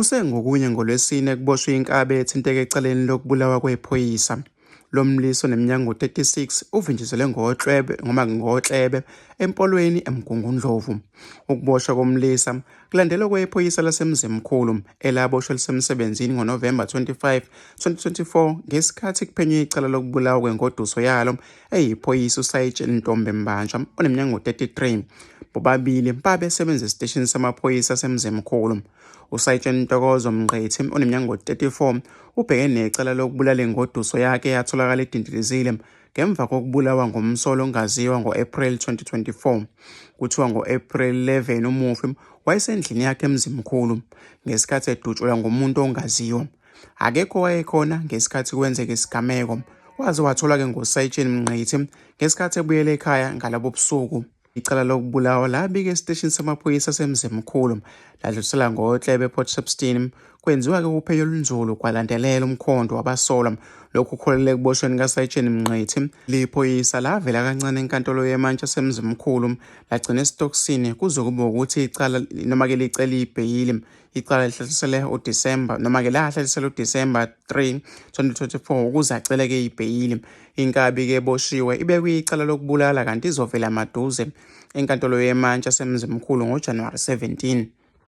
Kusengokunye ngoLwesine kuboshwe inkabi ethinteka ecaleni lokubulawa kwephoyisa. Lo mlisa oneminyaka engu-36 uvinjezelwe ngoklebe noma ngoklebe eMpolweni eMgungundlovu. Ukuboshwa komlisa kulandela okwephoyisa laseMzimkhulu elaboshwa lisemsebenzini ngoNovemba 25, 2024 ngesikhathi kuphenywa icala lokubulawa kwengoduso yalo eyiphoyisa uSayitsheni Ntombe Mbanjwa oneminyaka engu-33. Bobabili babesebenza esiteshini samaphoyisa aseMzimkhulu. USayitsheni Ntokozo Mngqithi oneminyaka engu-34 ubhekene necala lokubulala ingoduso yakhe eyatholakala idindilizile ngemva kokubulawa ngumsolwa ongaziwa ngo-Ephreli 2024. Kuthiwa ngo-Ephreli 11 umufi wayesendlini yakhe eMzimkhulu ngesikhathi edutshulwa ngumuntu ongaziwa. Akekho owayekhona ngesikhathi kwenzeka isigameko. Waze watholwa-ke ngusayitsheni Mngqithi ngesikhathi ebuyela ekhaya ngalobo busuku. Icala lokubulawa labika esiteshini samaphoyisa aseMzimkhulu ladlulisela ngoklebe ePort Shepstone. Kwenziwa-ke uphenyo olunzulu kwalandelela umkhondo wabasolwa. Lokhu kuholele ekuboshweni kaSayitsheni Mngqithi. Liphoyisa lavela kancane enkantolo yemantshi yaseMzimkhulu lagcina esitokisini kuze kube ukuthi icala noma-ke licela ibheyili. Icala lihlehliselwe uDisemba noma-ke lahlehliselwa uDisemba 3, 2024 ukuze aceleke ibheyili. Inkabi-ke eboshiwe ibekwe icala lokubulala kanti izovela maduze enkantolo yemantshi yaseMzimkhulu ngoJanuwari 17.